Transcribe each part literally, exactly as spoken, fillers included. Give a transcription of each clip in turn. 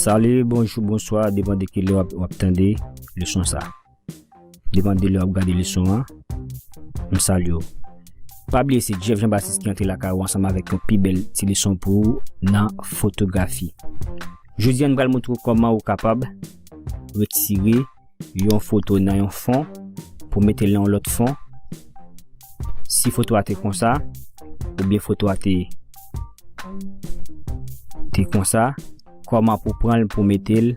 Salut, bonjou, bonswa, depann de ki lè w ap, w ap tande leson sa. Depann de lè w ap gade leson an. M salye w. Pa bliye se Jeff Jean Baptiste ki antre lakay ou ansanm avèk yon pi bèl ti leson pou ou nan fotografi. Jodi a, nou pral montre w kòman ou kapab retire yon foto nan yon fon pou mete l nan yon lòt fon. Si foto a te konsa, oubyen foto a te, te konsa, kòman pou pran l pou mete l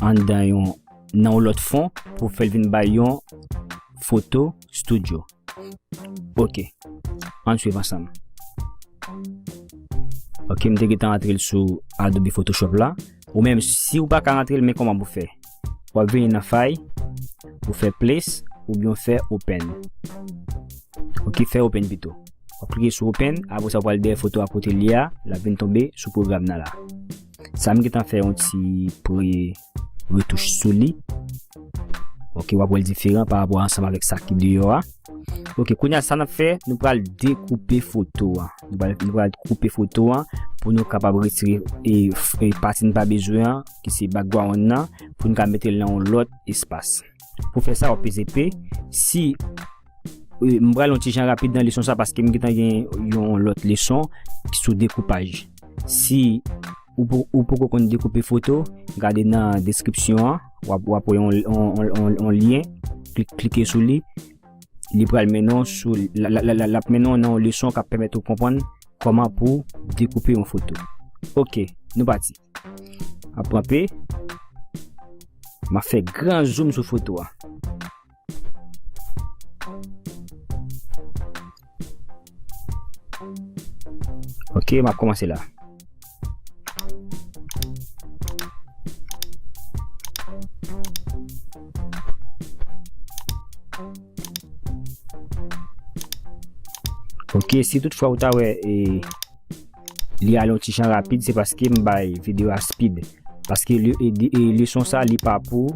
anndan yon, nan yon lòt fon pou fè l vin bay yon foto studio. Ok. Ann swiv ansanm. Ok, m te gentan antre l sou Adobe Photoshop la. Ou menm, si ou pa ka rantre l, men kòman pou fè? W ap vini nan file, ou fè place, oubyen w fè open. Ok, fè open pito. W ap klike sou open, apre sa w pral dèyè foto a kote l ye a, l ap vin tonbe sou pwogram nan la. Sa m gentan fè yon ti pre retouch sou li. Ok, w ap wè l diferan pa rapò ansanm avèk sa ki deyò a. Ok, kounye a sa n ap fè, nou pral dekoupe foto a. Nou pral, nou pral koupe foto a pou nou kapab retire e, e pati n pa bezwen an, ki se background nan, pou nou ka mete l nan yon lòt espas. Pou fè sa, w ap peze P. Si, e, m pral yon ti jan rapid nan leson sa paske m gentan gen yon lòt leson sou dekoupaj. Si ou po-, ou poko konn dekoupe foto, gade nan deskripsyon an, w ap, w ap wè yon, yon, yon, yon, yon lyen, klik, klike sou li, li pral mennen w sou, l, l, l, l, l ap mennen w nan yon leson k ap pèmèt ou konprann kòman pou dekoupe yon foto. Ok, nou pati. Ap pran P. M ap fè gran zoom sou foto a. Ok, m ap kòmanse la. Ok, si toutfwa ou ta wè, e, li ale yon ti jan rapid, se paske m bay videyo a speed. Paske le-, e, e, leson sa, li pa pou,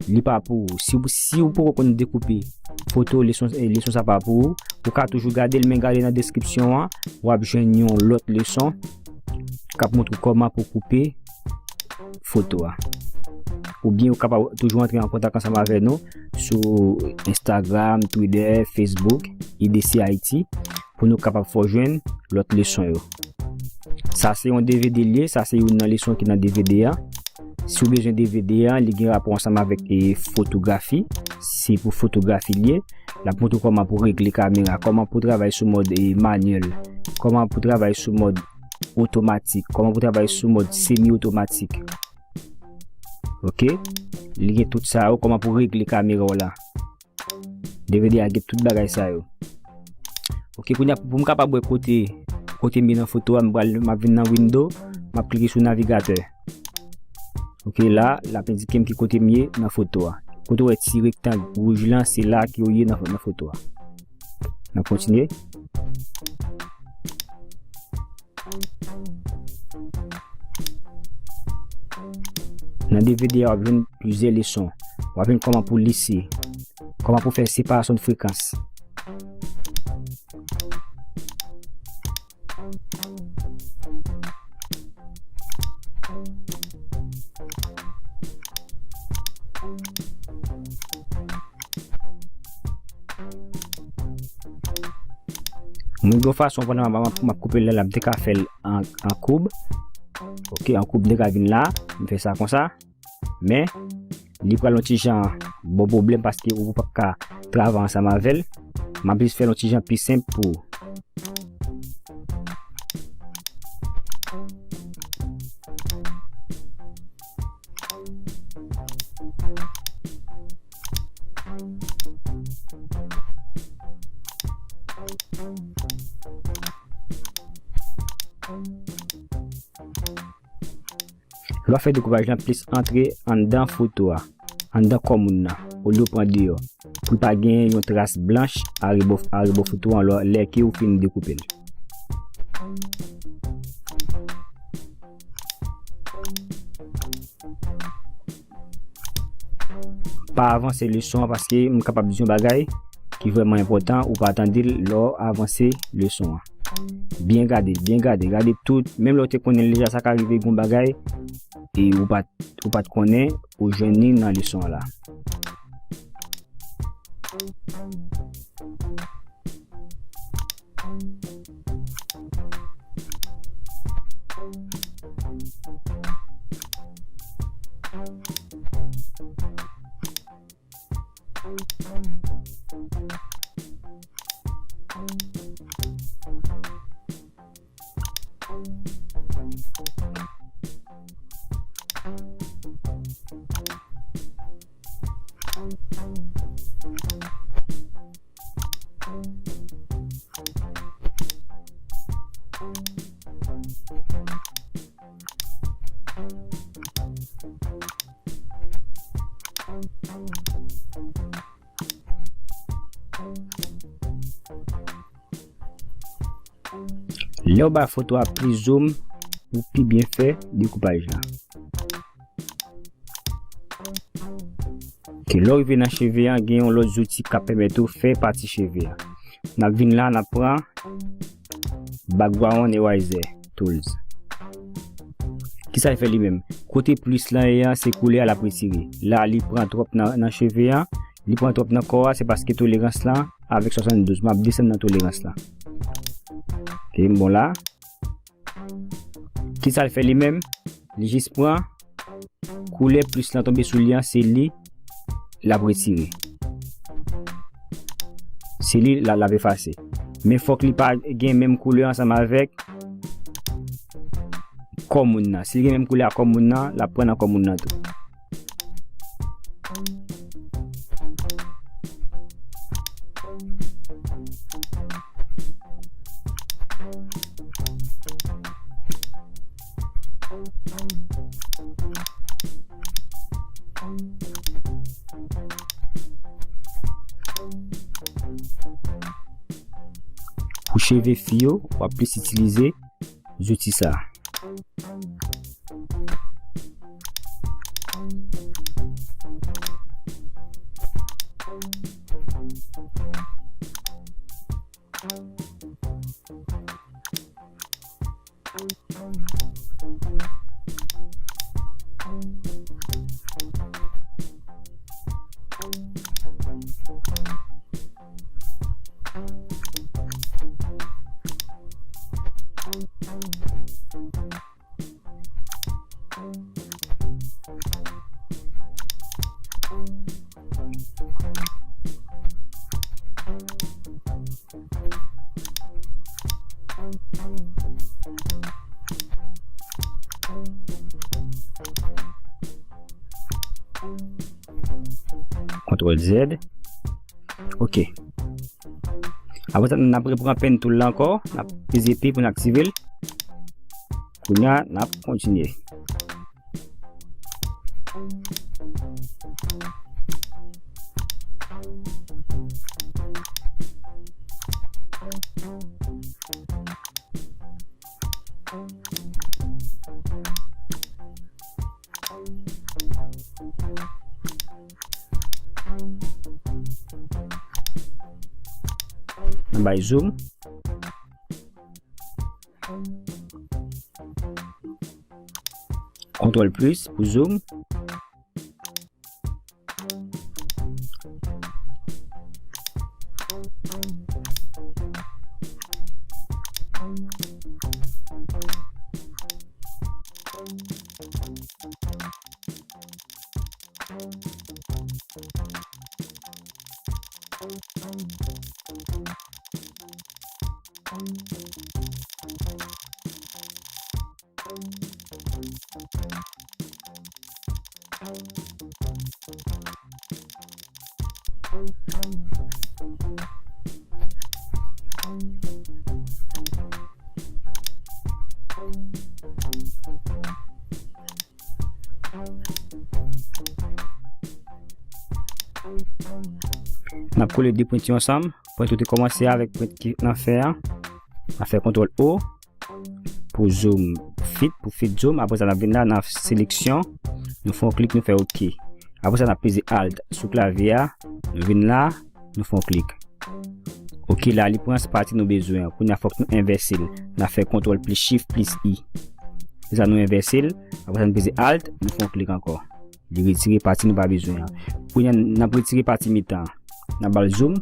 li pa pou ou. Si, w- si ou poko konn dekoupe foto, leson, e, leson sa pa pou ou. Ou ka toujou gade l, men gade nan deskripsyon an, w ap jwenn yon lòt leson k ap montre w kòman pou koupe foto a. Oubyen ou kapab toujou antre an kontak ansanm avè nou sou Instagram, Twitter, Facebook, I D C Haiti, pou nou kapab fè w jwenn lòt leson yo. Sa se yon D V D l ye, sa se youn nan leson ki nan D V D a. Si w bezwen D V D a, li gen rapò ansanm avèk, e, fotografi. Se pou fotografi l ye. L ap montre w kòman pou regle kamera, kòman pou travay sou mòd, e, manyèl, kòman pou travay sou mòd otomatik, kòman pou travay sou mòd semi otomatik. Ok? Li gen tout sa yo, kòman pou regle kamera w la. D V D a gen tout bagay sa yo. Ok, kounye a, pou m kapab wè kote, kote m ye nan foto a, m pral, m ap vin nan window, m ap klike sou navigatè. Ok, la, l ap endike m ki kote m ye nan foto a. Kote w wè ti rektang wouj lan, se la ke w ye nan, nan foto a. N ap kontinye. Nan D V D a, w ap jwenn plizyè leson. W ap jwenn kòman pou lise, kòman pou fè separasyon de frekans. Mwen gen yon fason pandan m ap, m ap koupe l la, m te ka fè l an, an koub. Ok, an koub, m te ka vin la, m fè sa konsa. Men, li pral yon ti jan bon pwoblèm paske ou p ap ka travay ansanm avè l. M ap jis fè l yon ti jan pi senp pou ou. Lè w fè dekoupaj lan, plis antre anndan foto a, anndan kò moun nan, olye w pran deyò, pou l pa gen yon tras blanch arebò, arebò foto a lè, lè ke ou fin dekoupe l. Pa avanse leson an paske m kapab di yon bagay ki vrèman enpòtan, ou pa tande l lè w avanse leson an. Byen gade, byen gade, gade tout. Menm lè w te konnen l deja, sa ka rive gen yon bagay e ou pa t, ou pa t konnen, ou jwenn li nan leson an la. Lè w bay foto a plis zoom, ou pi byen fè dekoupaj la. Ke lè w rive nan cheve a, gen yon lòt zouti k ap pèmèt ou fè pati cheve a. N ap vin la, n ap pran Background Eraser Tools. Kisa l fè li menm? Kote plis lan ye a, se koulè a l ap retire. La, li pran twòp nan, nan cheve a, li pran twòp nan kò a, se paske tolerans lan avèk swasanndouz. M ap desann nan tolerans lan. Ok, m bon la. Kisa l fè li menm? Li jis pran koulè plis lan tonbe sou li an, se li l ap retire. Se li l ap efase. Men fòk li pa gen menm koulè ansanm avèk kò moun nan. Si l gen menm koulè a kò moun nan, l ap pran nan kò moun nan tou. Pou cheve fi yo, w ap plis itilize zouti sa. Kontwòl Z. Ok. Apre sa, n ap repran pen tool la ankò. N ap peze P pou n aktive l. Kounye a, n ap kontinye. N bay zoom. Kontwòl plis pou zoom. N ap kole de pwent yo ansanm. Pwent ou te kòmanse avèk pwent ki nan fen an. N ap fè kontwòl O pou zoom fit, pou fit zoom. Apre sa, n ap vin la nan seleksyon. Nou fè yon klik, nou fè OK. Apre sa, n ap peze Alt sou klavye a. Nou vin la, nou fè yon klik. OK. Ki la, li pran pati nou bezwen an. Kounye a, fòk nou envèse l. N a fè kontwòl plis chif plis i. Se sa, nou envèse l. Apre sa, nou peze Alt, nou fè yon klik ankò. Li retire pati nou pa bezwen an. Kounye a, n ap retire pati mitan an. N ap ba l zoom.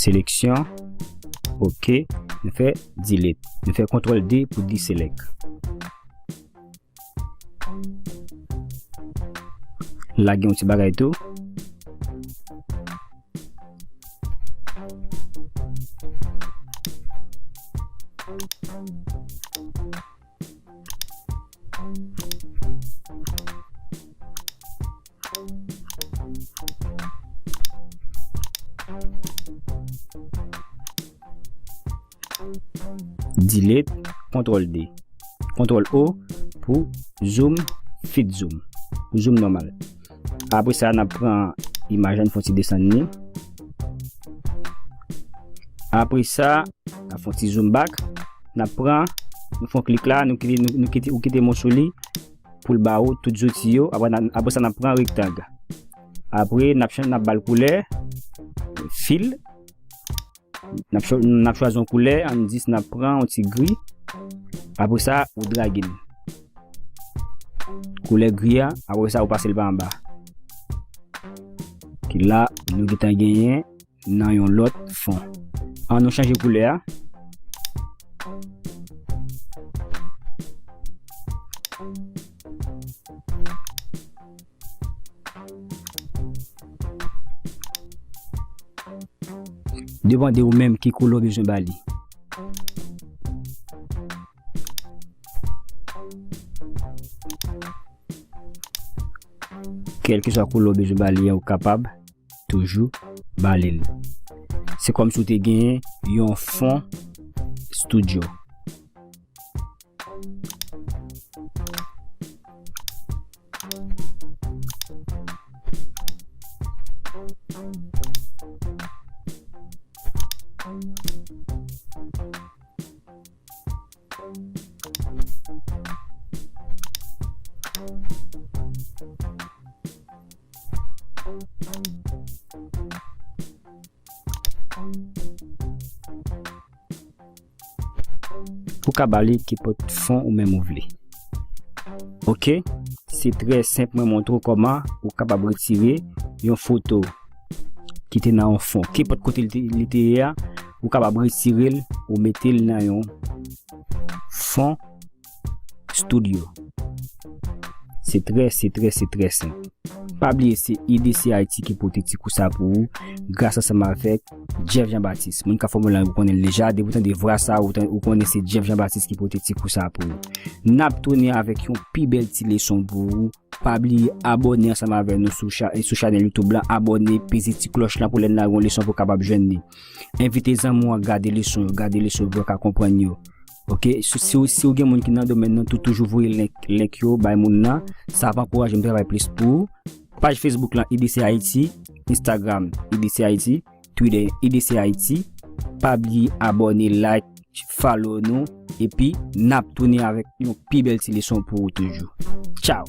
Seleksyon. Ok. Nou fè delete. Nou fè kontwòl D pou deselect. La gen yon ti bagay tou. Delete, kontwòl D. Kontwòl O pou zoom, fit zoom. Pou zoom nòmal. Apre sa, n ap pran imaj la, n fè yon ti desann li. Apre sa, n ap fè yon ti zoom back. N ap pran, nou fè yon klik la, nou kite, nou, nou kite, ou kite mouch ou li pou l ba ou tout zouti yo. Apre, n a, apre sa, n ap pran rektang. Apre, n ap chan-, n ap ba l koulè, fil. N ap chwa-, n ap chwazi yon koulè, ann di n ap pran yon ti gri. Apre sa, ou drage l. Koulè gri a, apre sa, ou pase l pa anba. Ki la, nou gentan genyen nan yon lòt fon. Ann nou chanje koulè a. Depann de ou menm ki koulè w bezwen ba li. Kèlkeswa koulè w bezwen ba li an, ou kapab toujou ba li l. Se kòmsi w te genyen yon fon studio. Ou ka ba li kenpòt fon ou menm ou vle. Ok, se trè senp, mwen montre w kòman ou kapab retire yon foto ki te nan yon fon. Kenpòt kote li te, li te ye a, ou kapab retire l, ou mete l nan yon fon studio. Se trè, se trè, se trè senp. Pa bliye, se I D C Haiti ki pote ti kou sa pou ou, gras ansanm avèk Jeff Jean Baptiste. Moun k ap fòme lan, ou konnen l deja, depi w tande vwa sa, ou tan-, ou konnen se Jeff Jean Baptiste ki pote ti kou sa pou ou. N ap tounen avèk yon pi bèl ti leson pou ou. Pa bliye abòne ansanm avèk nou sou cha-, sou chanèl YouTube lan, abòne, peze ti klòch lan pou lè n lage yon leson pou w kapab jwenn li. Envite zanmi w an gade leson yo, gade leson yo pou yo ka konprann yo. Ok, si, si, si w gen moun ki nan domèn nan tou, toujou voye link, link yo bay moun nan. Sa ap ankouraje m travay plis pou ou. Paj Facebook lan, I D C Haiti, Instagram, I D C Haiti, Twitter, I D C Haiti. Pa bliye abòne, like, follow nou. Epi, n ap tounen avèk yon pi bèl ti leson pou ou toujou. Tchao!